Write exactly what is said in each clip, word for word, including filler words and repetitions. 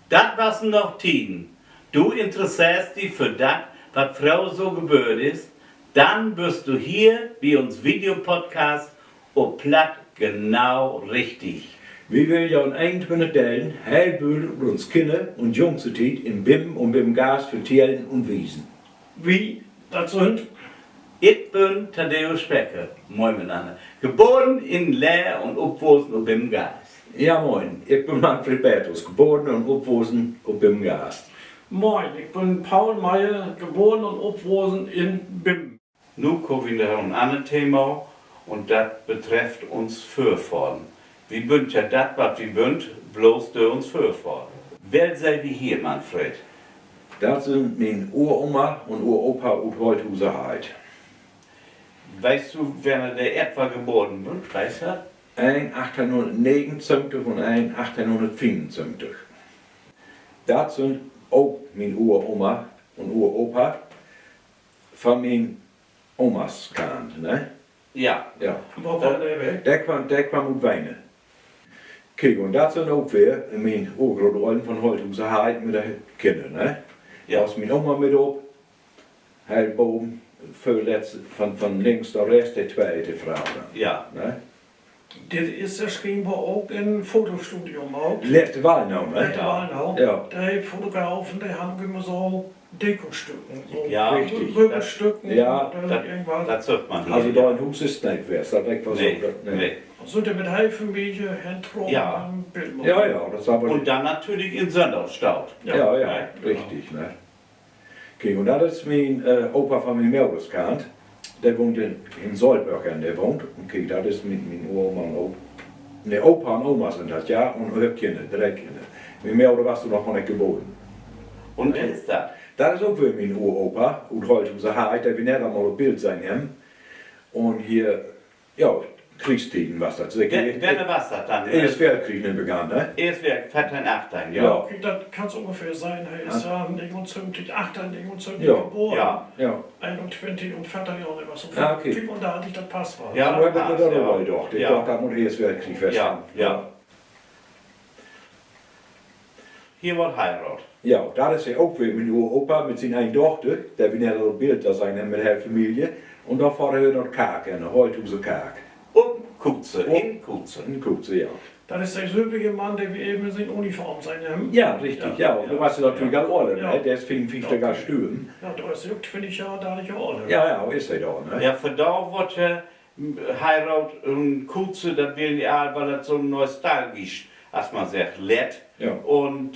Dat wassen noch Tieden. Du interesseerst di för dat, wat fröher so geböört is? Denn büst du hier bi uns Videopodcast op Platt genau richtig. Wi willen jo in eenentwintig Delen heel vööl ut uns Kinner- un Jungstiet in Bingum un Bingumgaste vertellen un wiesen. Wi, dat sünd: Ik bün Thaddäus Becker, moin mitnanner. Geboren in Leer un opwussen op Bingumgaste. Ja, moin. Ik bün Manfred Bertels, geboren un opwussen op Bingumgaste. Moin, ik bün Paul Meyer, geboren un opwussen in Bingum. Nu kaamt wi na en anner Thema, un dat betrefft uns Vörfahren. Wi bünt ja dat, wat wi bünt, bloots dör uns Vörfahren. Well seht wi hier, Manfred? Dat sünd mien Uroma un Uropa ut Holthuserheid. Weetst du, wanneer de etwa geboren bünt? Weetst dat? Een achtteihnhunnertnegenunzwanzig un een achtteihnhunnertfiefenunzwanzig. Dat sünd ok mien Uroma un Uropa van mien Omas Kant, ne? Ja. Ja. Wo kaam de weg? De kwamm, de kwamm ut Wenen. Kiek, un dat sünd ok weer mien Urgrootollen van Holthuserheid mit de Kinner, ne? Ja. Dor is mien Oma mit op. Heel boven, vörletzt, van, van links na rechts, de tweede Fro, ne? Ja. Dit is ja schienbar ok in Fotostudio maakt. Lette Wallnau, ne? Lette Wallnau. Ja. De Fotografen, de harrn jümmer so Dekostücken, so Rüggestücken oder irgendwat. Also dor in Huus is neet west, dat weet ik woll so. Nee. Sünd de mit heel Familie hen trocken, Bild maken. Ja, ja, dat is aver. Un denn natürlich in Sönndagsstaut. Ja, ja, richtig, ne? Kiek, un dat is mien Opa van mien Moders Kant. De wohnt in, in Solbörg, de wohnt. Un kiek, dat is mien, mien Uroma un Op-, nee, Opa un Oma sünd dat, ja, un hör Kinner, dree Kinner. Mien Moder was dor noch gor neet geboren. Un wer is dat? Dat is ok weer mien Uropa ut Holthuserheid, de wi nett al mal op Bild sehn hebben. Un hier, ja, Kriegstieden was dat. Wannehr was dat denn? Eerste Weltkrieg nehm ik an, ne? Eerste Weltkrieg, veerteihn, achtteihn, ja. Kiek, dat kannst ungefähr sehn, he is ja negenunsöventig, achtteihn negenunsöventig geboren. Ja. Eenuntwintig un veerteihn Johr, dat was so fiefundartig, dat passt woll. Ja, dat passt, ja. Ik dach, dat mutt Eerste Weltkrieg west ween. Ja. Hier word heiraadt. Ja, dat is ja ok weer mien Uropa mit sien een Dochter, de wi nett op Bild dor sehn hebben mit heel Familie. Un dor fohr he na de Kark, na de Holthuser Kark. Op Kuze, in Kuze. In Kuze, ja. Dat is de sülvige Mann, de wi even in sien Uniform sehn hebben. Ja, richtig, ja. Un dor was he natürlich al oller, ne? De is fiefunfieftig al storven. Ja, dor is he ok twintig Johr, dartig Johr oller. Ja, ja, is he dor, ne? Ja, vandaag word he heiraadt in Kuze, dat willen de all, wiel dat so nostalgisch, as man seggt, lett. Un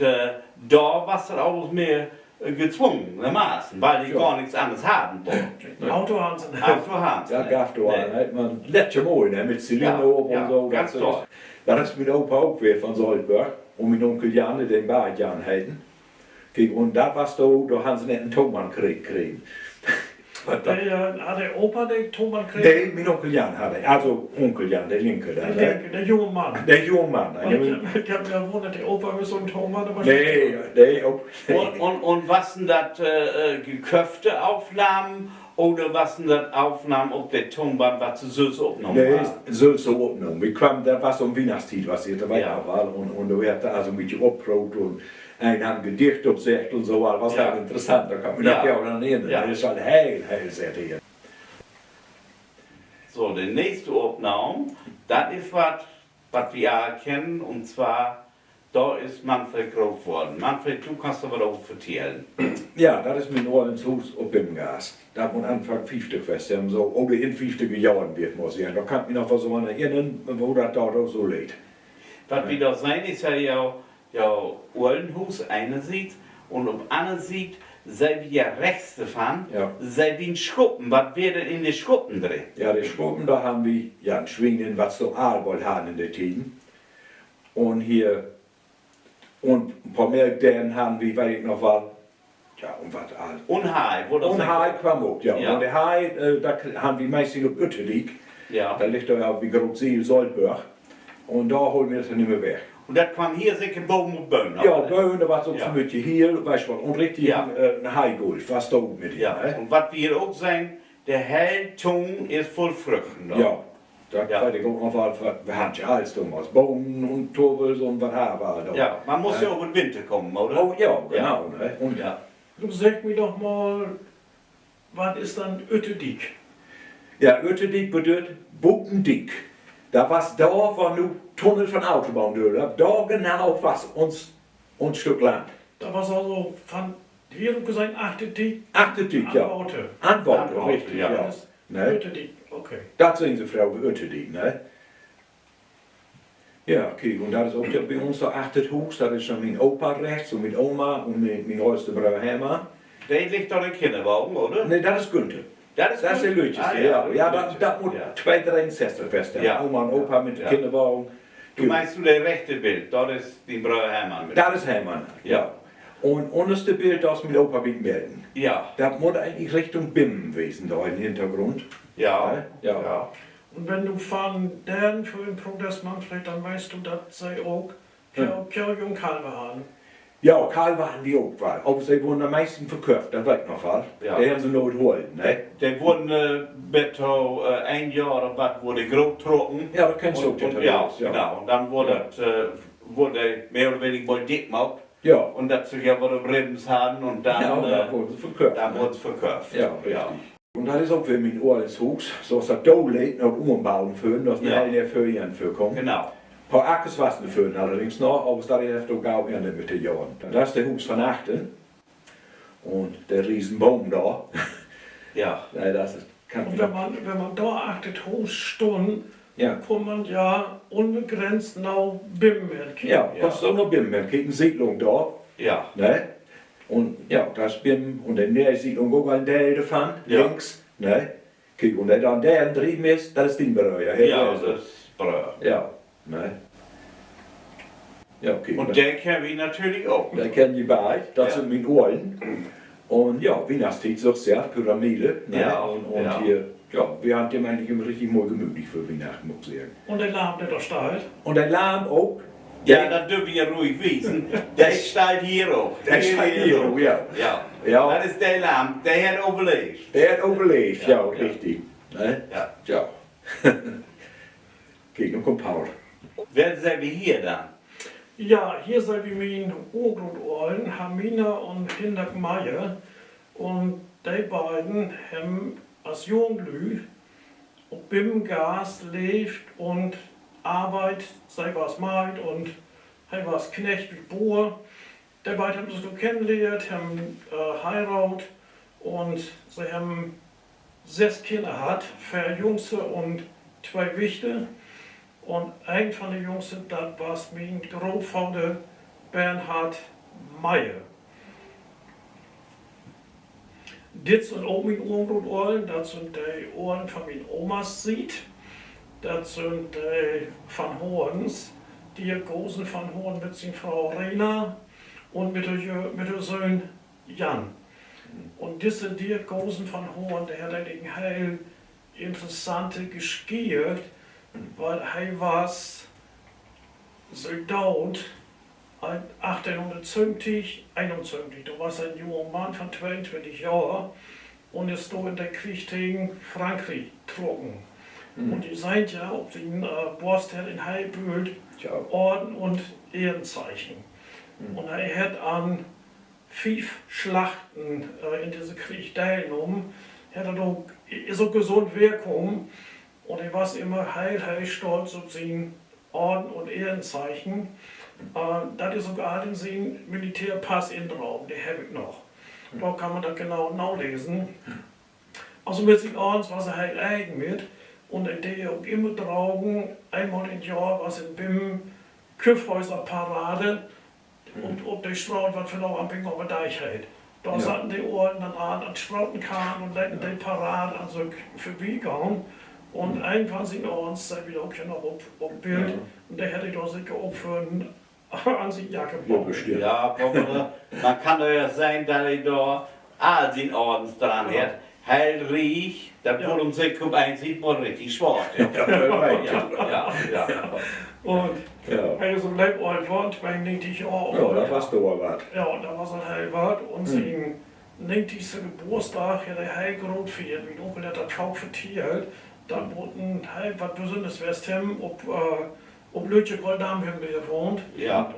dor was dat allens mehr gezwungenermaßen, wiel de gor nix anners harrn. Auto harrn se nich. Dat gaff dor al, ne? Man lett ja moi, ne? Mit Zylinder op un so. Dat is mien Opa ok weer van Solbörg. Un mien Unkel Jan, de Barg Jan heten. Kiek, un dat was dor, dor harrn se nett en Tohmann kregen. Harr de Opa de Tohmann kregen? Nee, mien Unkel Jan harr de. Also Unkel Jan, de Linke, de junge Mann. De junge Mann. Ik heff mi wunnert, de Opa mit so'n Tohmann, aver nee, nee, ok. Un, un wassen dat geköffte Opnahmen oder wassen dat Opnahmen op de Toonband, wat se sülvst opnahmen harrn? Sülvst so opnahmen. Wi kwamen, dat was üm Wiehnachtstiet, was dat, dor weer ik noch wall. Un, un dor hebbt se also en bietje opproot un een harr en Gedicht opseggt un so, dat was heel interessant. Dor kann ik mi noch goot an erinnern. Dat is al heel, heel sehr her. So, de nächste Opnahm, dat is wat, wat wi all kennen, un zwar, dor is Manfred groot worrn. Manfred, du kannst dor wat över vertellen. Ja, dat is mien Ollenshuus op Bingumgaste. Dat mutt Anfang fieftig west hebben, so, oder in fieftiger Johren, will ik mal seggen. Dor kann ik mi noch wat so an erinnern, wo dat dor so leet. Wat wi dor sehn, is ja, ja, Ollenhuus, ene Siet, un op anner Siet sehn wi ja rechts dorvan, sehn wi en Schuppen. Wat weer denn in de Schuppen drin? Ja, de Schuppen, dor harrn wi, ja, en Swien in, wat se ok all woll harrn in de Tieden. Un hier, un en poor Melkdeern harrn wi, weet ik noch wall. Ja, un wat all. Un Hei, wo dat un Hei kwamm ok, ja. Un de Hei, dat harrn wi meist op Ütterdiek. Dor liggt dor ja, wi groot Siel, Soltbörg. Un dor holen wi dat denn nich mehr weg. Un dat kwam hier seker boven op Böhn, ja, oder? Böhn, dor was ok so'n lüttje Hiel, weetst wat, un richtig, ja, äh, en Heigulf was dor ok mit in, ja, ne? Un wat wi hier ok sehn, de hele Toon is vull Früchten dor. Ja, dat, ja, weet ik ok noch wat, wat, wi harrn ja allens domals. Bohnen un Turwels un wat harr wi all dor. Ja, man muss, äh, ja ok in Winter kamen, oder? Oh, ja, genau, ne? Un, ja. Nu segg mi doch mal, wat is denn Ütterdiek? Ja, Ütterdiek bedüüdt buten Diek. Dat was dor, wo nu Tunnel von Autobahn dör löppt. Dor genau was uns, uns Stück Land. Dat was also von hier ut gesehn achter Diek. Achter Diek, ja. An Water. An Water, richtig, ja. Dat is Ütterdiek, okay. Dat sien se, Fro Ütterdiek, ne? Ja, kiek, un dat is ok ja bi uns dor achter 't Huus, dat is ja mien Opa rechts un mien Oma un mien, mien öllste Bröer Hermann. De liggt dor in Kinnerwagen, oder? Nee, dat is Günther. Dat is de lüttjeste, ja. Ja, dat mutt twee dreeunsesstig west hebben. Oma un Opa mit de Kinnerwagen. Du meenst nu de rechte Bild, dat is dien Bröer Hermann. Dat is Hermann, ja. Un ünnerste Bild, dat is mien Opa mit Merten. Ja. Dat mutt egentlich Richtung Bimmen wesen, dor in Hintergrund. Ja. Un wenn du von den, von den Protest, Manfred, denn meenst du, dat se ok, ja, Kalver harrn? Ja, Kalver harrn wi ok wall. Aver se wurrn an'n meisten verköfft, dat weet ik noch wall. De harrn se noit hollen, ne? De wurrn, äh, bet to, äh, een Johr oder wat wurr de groot trocken. Ja, dat kennst du ok, genau. Un denn wurr dat, äh, wurr de mehr oder weniger mal dick maakt. Ja. Un dat se ja wat op Ribbens harrn un denn, äh, denn wurrn se verköfft. Ja, richtig. Un dat is ok weer mien Ollenshuus, so as dat dor leet, noch ümbauen föhren, dat is en heel Johr vörher vörkamen. Genau. Poor Ackers wassen vörher allerdings noch, aver dat hett ok gau ennet mit de Johren. Dat is dat Huus von achtern. Un de Riesenboom dor. Ja. Nee, dat is, kann, un wenn man, wenn man dor achter dat Huus stunn, kunn man ja unbegrenzt na Bimmen henkieken. Ja, kannst ok na Bimmen henkieken, Siedlung dor. Ja. Ne? Un ja, dat is Bimmen un de ne'e Siedlung ok al en Deel dorvon, links, ne? Kiek, un de dor drüben is, dat is dien Bröer, ja, dat is Bröer. Ja, ne? Ja, okay. Un de kenn wi natürlich ok. De kenn wi beid, dat sünd mien Ollen. Un ja, Wiehnachtstiet, sühst ja, Pyramide, ne? Un, un hier, ja, wi harrn dat egentlich immer richtig moi gemütlich vör Wiehnachten, mutt ik seggen. Un de Lamm, de dor steiht? Un de Lamm ok. Ja, dat dörv wi ja ruhig wiesen. De steiht hier ok. De steiht hier ok, ja. Ja. Dat is de Lamm, de hett överleevt. De hett överleevt, ja, richtig. Ne? Ja. Kiek, nu kummt Paul. Wen seht wi hier denn? Ja, hier seht wi mien Urgrootollern Hermine un Hinnerk Meyer. Un de beiden hebben as junge Lüüd op Bimmengast leevt un arbeidt. Se was Maid un he was Knecht bi Buur. De beiden hebben sik dor kennenlehrt, hebben, äh, heiraadt un se hebben sess Kinner hatt, veer Jungse un twee Wichter. Un een von de Jungse, dat was mien Grootvader Bernhard Meyer. Dit sünd ok mien Urgrootollern, dat sünd de Ollern von mien Omas Siet. Dat sünd de Van Hoorns, de Gosen Van Hoorn mit sien Fro Rena un mit de Jö-, mit de Söhn Jan. Un disse Dirk Gosen van Hoorn, de hett egentlich en heel interessante Geschicht, wiel he was Soldaat, äh, achteihnhunnertsöventig, eenunsöventig, dor was he en jungen Mann von tweeuntwintig Johr un is dor in de Krieg tegen Frankriek trocken. Un ji seht ja, op sien, äh, Bost hett he en heel Bült Orden un Ehrenzeichen. Un he hett an fief Slachten, äh, in disse Krieg deelnahmen. Hett dat ok, is ok gesund weerkamen. Un he was immer heel, heel stolt op sien Orden un Ehrenzeichen. Äh, dat is ok all in sien Militärpass indragen, de heff ik noch. Dor kann man dat genau nalesen. Also mit sien Ordens was he heel egen mit. Un he dee ok immer dragen, eenmal in't Johr was in Bimmen Kyffhäuser-Parade. Un op de Straat, wat vandaag Bingummer Diek heet. Dor satten de Orden denn all an Stratenkant un leten de Parade an sük vörbigahn. Un een van sien Ordens, de weer ok hier noch op, op Bild. Un de hett he dor seker ok vörn an sien Jacke bunden. Ja, man kann dor ja sehn, dat he dor all sien Ordens dran hett. Heel riek, dat wurr em seker op een Siet woll richtig swaor. Ja, ja, ja. Un He is so leep al worrn, tweeunnegentig Johr oolt. Ja, dat was doch al wat. Ja, dat was al heel wat. Un sien negentigste Geboortsdag hett he heel groot fiert. Mien Unkel hett dat faak vertellt. Dat mutt en heel wat Besünners west hebben. Op, äh, op Lütje Koldam hebben wi wahnt.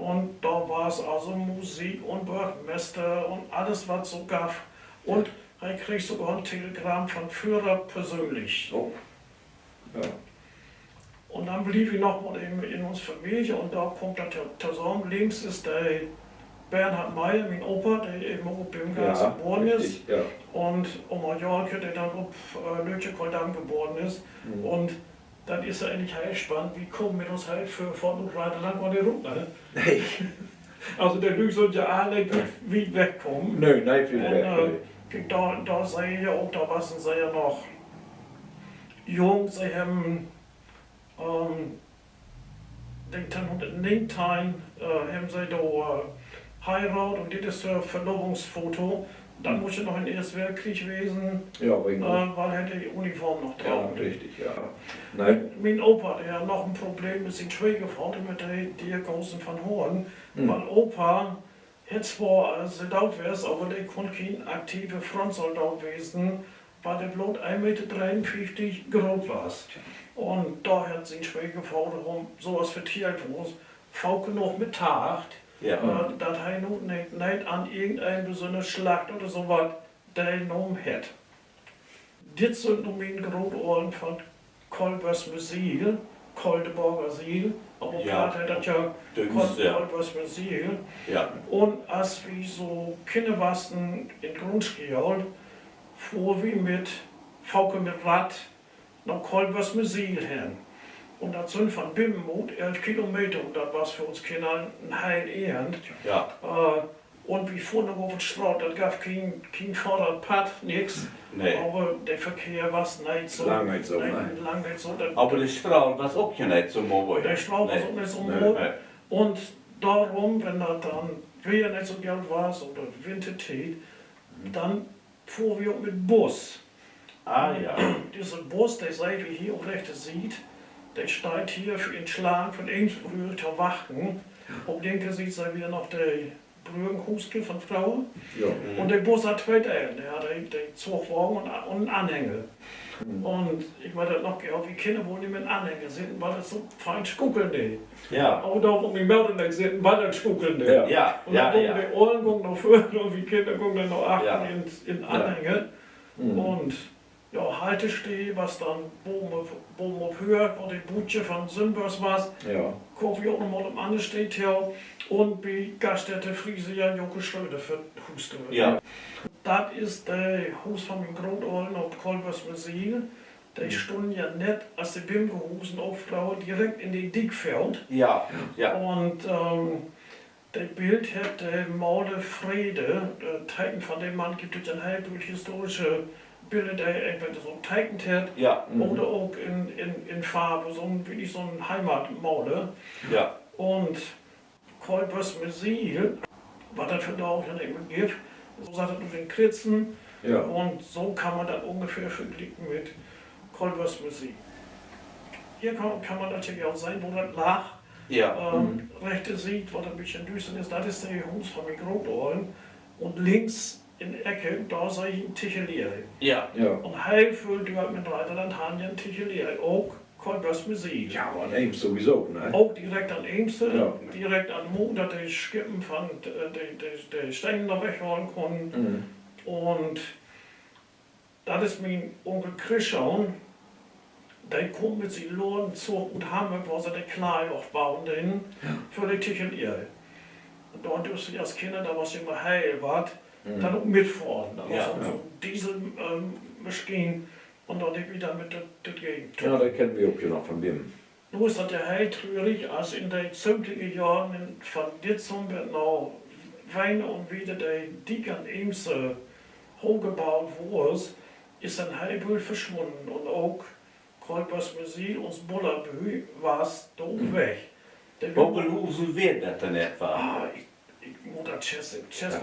Un dor was also Musik un Börgermester un allens, wat so gaff. Un he kreeg sogor en Telegramm von Föhrer persönlich. Un denn bliev wi noch mal in, in uns Familie un dor kummt dat to-, tosamen. Links is de Bernhard Meyer, mien Opa, de even ok op Bimgast geboren is. Un Oma Jorke, de denn op, äh, Lütje Koldam geboren is. Un dat is ja egentlich heel spannend. Wi kamen mit uns heel Vörfahren ut Reiderland gor nich rut, ne? Also de Lüüd sünd ja all wiet, wiet wegkamen. Kiek, dor, dor seht ji ja ok, dor wassen se ja noch jung. Se hebben, ähm, denk, negenteihnhunnertnegenteihn, äh, hebben se dor, äh, heiraadt un dit is dat Verlovungsfoto. Dat mutt ja noch in Eersten Weltkrieg wesen, äh, wiel he de Uniform noch dragen dee. Mien Opa, de harr noch en Problem mit sien Swiegervader, mit de Diakosen von Hoorn. Wiel Opa hett zwor, äh, Soldaat west, aver de kunn keen aktive Frontsoldaat wesen, wiel de bloot een Meter dreeunfieftig groot was. Un dor hett sien Swiegervader hum so as vertellt, faak noog mit tacht, äh, dat he nu neet, neet an irgendeen besünnere Slacht oder so wat deelnahmen hett. Dit sünd nu mien Grootöllern von Kolbers-Mesiel, Koldeborger Siel, aver op Platt heet dat ja Kol-, Kolbers-Mesiel. Un as wi so Kinner wassen in Grundschool, fohr wi mit, faken mit Rad na Kolbers-Mesiel hen. Un dat sünd von Bimmen ut elf Kilometer, un dat was för uns Kinner en heel Enn. Äh, un wi fohren noch op de Straat, dat gaff keen, keen Fohrradpadd, nix. Aver de Verkehr was neet so, lang neet so, dat, de Straat was ok ja neet so moi. De Straat was ok neet so moi. Un dorum, wenn dat denn weer neet so goot was oder Wintertiet, denn fohr wi ok mit Bus. Disse Bus, de seht ji hier op rechte Siet, de steiht hier för, in Slaan för de Eemsbrügge to wachten. Op linke Siet seht ji noch de Brüggenhuuske von fröher. Un de Bus harr twee Delen. De harr de, de Zugwagen un, un en Anhänger. Un ik weet dat noch, ja, wi Kinner wullen nich mit Anhänger sitten, wiel dat so fein schuckeln dee. Aver dor wull mien Moder nich sitten, wiel dat schuckeln dee. Un denn gungen de Ollen gungen na vörn un wi Kinner gungen denn na achtern in, in Anhänger. Un, ja, Haltestee was denn boven op, boven op Höör, wo de Buutje von Sünnbörs was. Kamen wi ok noch mal op anner Steed to. Un bi Gaststätte Friesia Joke Schröder vör Huusdöör. Dat is de Huus von mien Grootöllern op Kolbers-Mesiel. De stunnen ja nett, as de Bimke-Husen ok fröher, direkt in de Diek föllt. Un, ähm, de Bild hett de Maler Frede, äh, tekent. Von de Mann gifft dat en heel Bült historische Biller, de he entweder so tekent hett oder ok in, in, in Farv, so 'n, wirklich so 'n Heimatmaler. Un Kolbers-Mesiel, wat dat vandaag ja nich mehr gifft, so seht dat ut in Kritzen. Un so kann man dat ungefähr verglieken mit Kolbers-Mesiel. Hier kann, kann man natürlich ok sehn, wo dat lag. Rechte Siet, wat en beten düüster is, dat is de Huus von mien Grootöllern. Un links in Ecke, dor seht ji en Tichelee. Un heel völ Dörp in Reiderland harrn ja en Tichelee, ok Kolbers-Mesiel. Ja, aver an Eems sowieso, ne? Ok direkt an Eems, direkt an Moor, dat de Schippen von, äh, de, de, de Stenen dor weghalen kunnen. Un dat is mien Unkel Christian, de kummt mit sien Loren trüch ut Hamborg, wo se de Klaai ofbauen deden, för de Tichelee. Un dor dörfst du as Kinner, dat was jümmer heel wat, denn ok mitfohren. Dat was so 'n Diesel-, ähm, Maschien. Un dor dee wi denn mit dat, dat Gegend. Ja, de kennen wi ok hier noch von Bimmen. Nu is dat ja heel trürig, as in de sösentiger Johren in, von Ditzum bet na Weener un wieder de Diek an Eems, äh, hoochbaut worr, is en heel Bült verswunnen. Un ok Kolbers-Mesiel, uns Bullerbüü, was dor weg. De Wo völ Husen weren dat denn etwa? Ah, ik, ik Oder Chessing, Chess,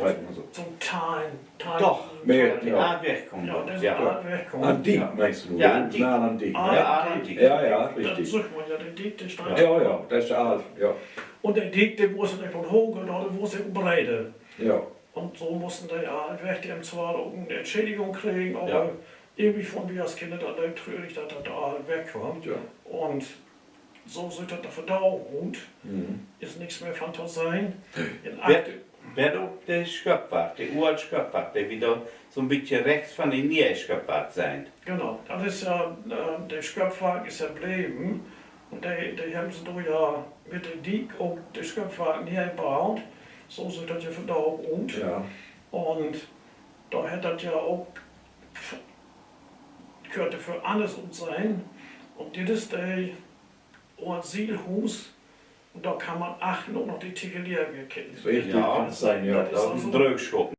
so Tein, Tein. Doch, de Aal wegkamen. Ja, de Aal wegkamen. An Diek, meenst du? Ja, an Diek. An Diek. Ja, ja, richtig. Dat süht man ja, de Diek, de steiht. Ja, ja, dat is de Aal, ja. Un de Diek, de was nich bloot hooch, de was ok breder. Ja. Un so mussten de Aal weg, de hebben zwar ok en Entschädigung kregen, aver irgendwie funnen wi as Kinner dat leep trürig, dat dat Aal wegkamen. Un so süht dat dor vandaag ut. Is nix mehr van to sehn. Bit, bit op de Schöpfwark, de ole Schöpfwark, de wi dor so'n bietje rechts van de ne'e Schöpfwark sehn. Genau, dat is ja, de Schöpfwark is ja bleven. Un de, de hebben se dor ja mit de Diek ok de Schöpfwark neerbuut. So süht dat ja vandaag ut. Un dor hett dat ja ok, köönt dor för anners utsehn. Un dit is de ool Sielhuus. Un dor kann man achtern ok noch de Tickeria weer kieken. Richtig, kannst sehn, ja. Dat is also Dröögschoppen.